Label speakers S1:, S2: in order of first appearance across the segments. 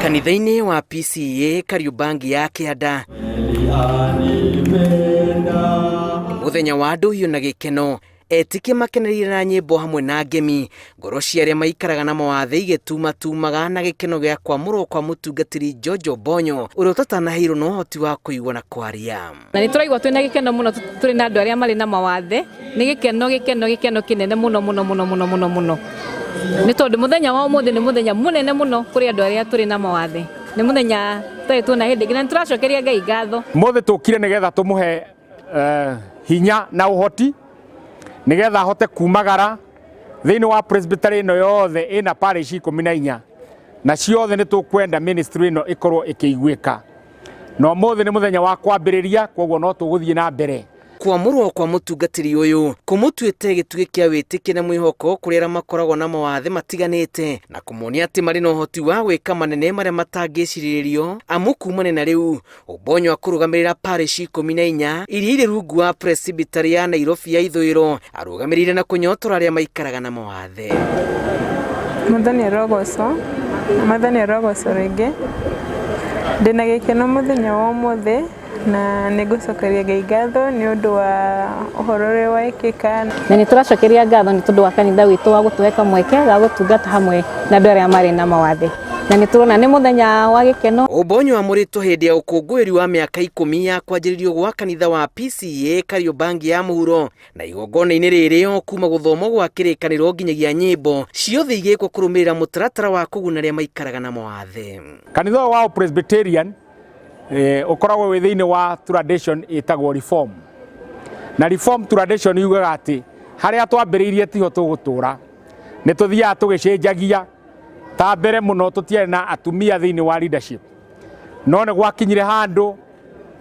S1: Kanitha-inĩ wa PCEA Kariũmbangi ya Kĩanda, mũthenya wa ndũhiũ na gĩkeno, etĩkia makenereire na nyĩmbo hamwe na ngemi, ngoro cia arĩa maikaraga na mawathe igĩtumatumaga na gĩkeno gĩa kwamũrwo kwa mũtungatĩri George Obonyo ũrĩa ũtatanaheirwo na ũhoti wa kũigua na kwaria.
S2: Na nĩ tũraigua twĩna gĩkeno mũno tũrĩ na andũ arĩa marĩ na mawathe. Nĩ gĩkeno gĩkeno gĩkeno kĩnene mũno mũno mũno mũno mũno mũno, nĩ tondũ mũthenya wa ũmũthĩ nĩ mũthenya mũnene mũno kũrĩ andũ arĩa tũrĩ na mawathe. Nĩ mũthenya tũtarĩ tuona hĩndĩ ĩngĩ, na nĩ tũracokeria Ngai ngatho.
S3: Mũthĩ tũkire nĩgetha tũmũhe hinya na ũhoti nĩgetha ahote kumagara thĩinĩ wa presbytery ĩno yothe ĩna parish 14, na ciothe nĩ tũkwenda ministry ĩno ĩkorwo ĩkĩiguĩka. Na ũmũthĩ nĩ mũthenya wa kwambĩrĩria, koguo no tũgũthiĩ na mbere.
S1: Kwamũrwo kwa mũtungatĩri ũyũ kũmũtuĩte gĩtugĩ kĩa wĩtĩkio na mwĩhoko kũrĩ arĩa makoragwo na mawathe matiganĩte, na kũmonia atĩ marĩ na ũhoti wa gwĩka manene marĩa matangĩcirĩrĩrio, amu kumana na rĩu Obonyo akũrũgamĩrĩra parish 14 iria irĩ rungu wa presbytery ya Nairobi ya ithũĩro, arũgamĩrĩire na kũnyotora arĩa maikaraga na mawathe.
S4: Mwathani arogocwo, Mwathani arogocwo rĩngĩ. Ndĩna gĩkeno mũthenya wa ũmũthĩ na nĩ ngũcokeria Ngai ngatho nĩ ũndũ wa ũhoro ũrĩa wekĩka.
S2: Na nĩ tũracokeria ngatho nĩ tondũ wa kanitha witũ wa gũtũhe kamweke ga gũtungata hamwe na andũ arĩa marĩ na mawathe. Na nĩ tũrona nĩ mũthenya wa gĩkeno.
S1: Obonyo amũrĩtwo hĩndĩ ya ũkũngũĩri wa mĩaka 10 ya kwanjĩrĩrio gwa kanitha wa PCEA Kariũmbangi ya mũhuro, na igongona-inĩ rĩrĩ o kuma gũthomwo gwa kĩrĩkanĩro nginyagia nyĩmbo ciothe igĩkwo kũrũmĩrĩra mũtaratara wa kũguna arĩa maikaraga na mawathe.
S3: Kanitha ũyũ wa Presbyterian ũkoragwo wĩ thĩinĩ wa tradition ĩtagwo Reform, na Reform tradition yugaga atĩ harĩa twambĩrĩirie tiho tũgũtũra, nĩ tũthiaga tũgĩcenjagia. Ta mbere mũno tũtiarĩ na atumia thĩinĩ wa leadership, no nĩ gwakinyire handũ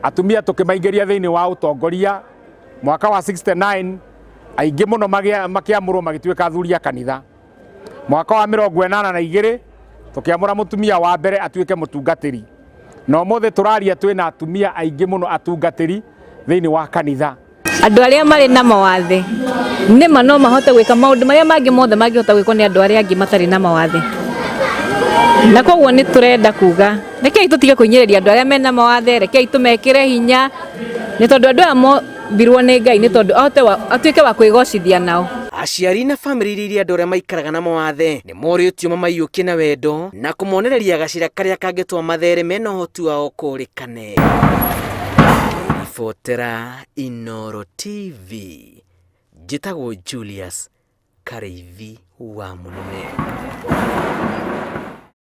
S3: atumia tũkĩmaingĩria thĩinĩ wa ũtongoria. Mwaka wa 69 aingĩ mũno makĩamũrwo magĩtuĩka athuri a kanitha. Mwaka wa 82 tũkĩamũra mũtumia wa mbere atuĩke mũtungatĩri, na ũmũthĩ tũraria twĩna atumia aingĩ mũno atungatĩri thĩinĩ wa kanitha.
S2: Andũ arĩa marĩ na mawathe nĩma no mahote gwĩka maũndũ marĩa mangĩ mothe mangĩhota gwĩkwo nĩ andũ arĩa angĩ matarĩ na mawathe. Na koguo nĩ tũrenda kuga rekei tũtige kũhinyĩrĩria andũ arĩa mena mawathe, rekei tũmekĩre hinya, nĩ tondũ andũ aya mombirwo nĩ Ngai nĩ tondũ ahote atuĩke wa kwĩgocithia nao.
S1: Aciari na bamĩrĩ iria irĩ andũ arĩa maikaraga na mawathe nĩ morĩtio mamaiyũkie na wendo na kũmonereria gacĩra karĩa kangĩtũma mathereme na ũhoti wao kũrĩkane. Ribotera Inooro TV, njĩtagwo Julius Karĩithi wa Mũnene.